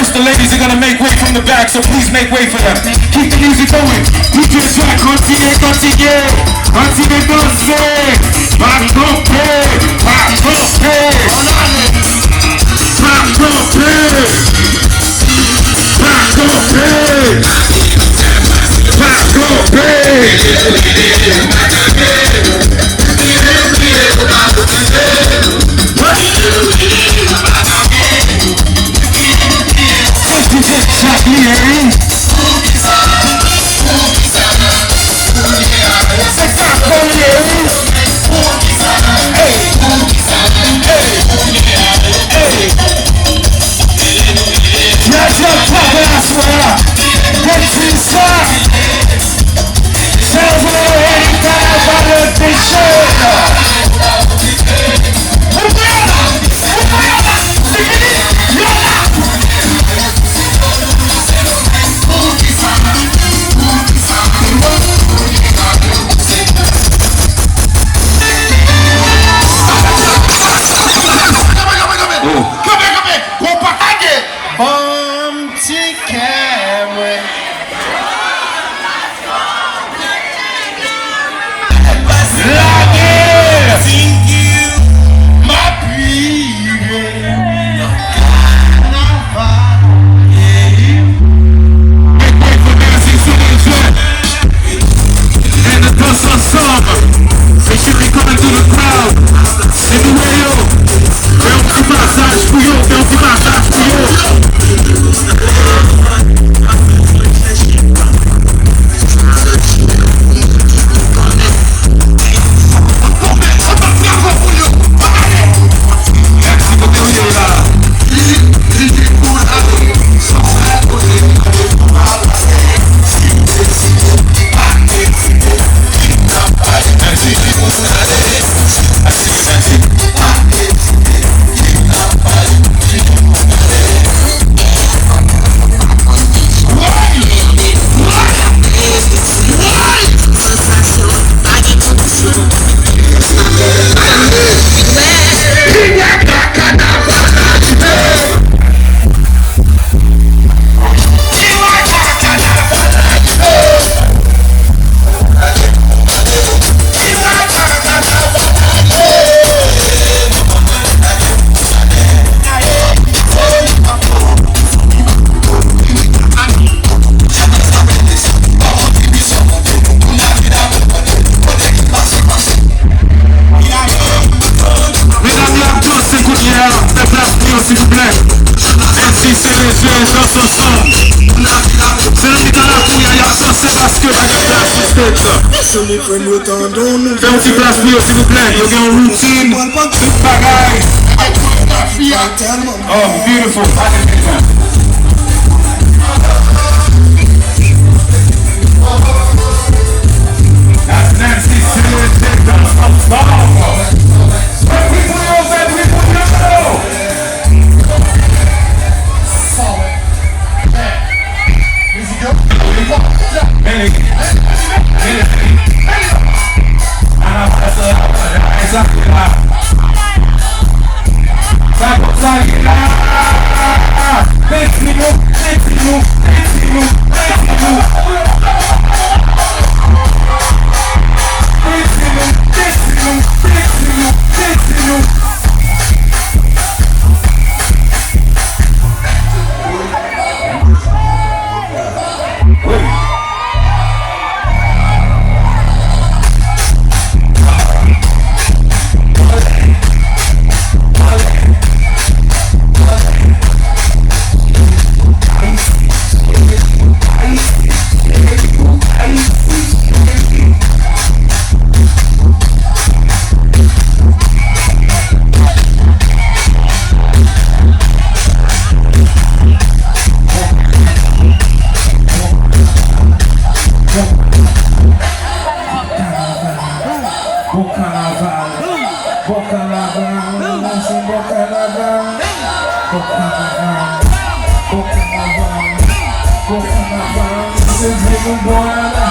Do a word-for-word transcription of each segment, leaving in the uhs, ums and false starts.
The ladies are gonna make way from the back, so please make way for them. Keep the music going. Put your track, kontinye, kontinye. Kontinye danse. Pa kanpe, pa kanpe. Pa kanpe. Pa kanpe. Pa kanpe. Fòk di jes chak li ye wi. Se sa k fè l ye wi. Ey, ey, ey. Dyab, dyab, pa vle aswè a. Mwen di sa. Chèz ou yo, Erika, pa le peche. Kanpe, kanpe! Konpa, lage! Ban m ti kè mwen. Lage! M ap vive. Make way for Nancy Sinatra. And the danse ensemble. They should be coming through the crowd. Anyway, yo. Fè yon ti pasaj pou yo, fè yon ti pasaj pou yo. Medam yo ap danse kounye a, fè plas pou yo silvouplè. Nancy Cerezo, danse ansanm. Se nan mitan lakou a y ap danse paske pa gen plas sou stage la. Fè yon ti plas pou yo silvouplè. Yo gen yon woutin, tout bagay. Oh, beautiful. That's Nancy Cerezo, danse ansanm. Fè bri pou yo, fè bri pou yo. Bon kanaval, bon kanaval, se bon kanaval. Bon kanaval, bon kanaval, bon kanaval, se vre nou bwè la.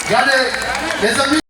Gade, mezanmi.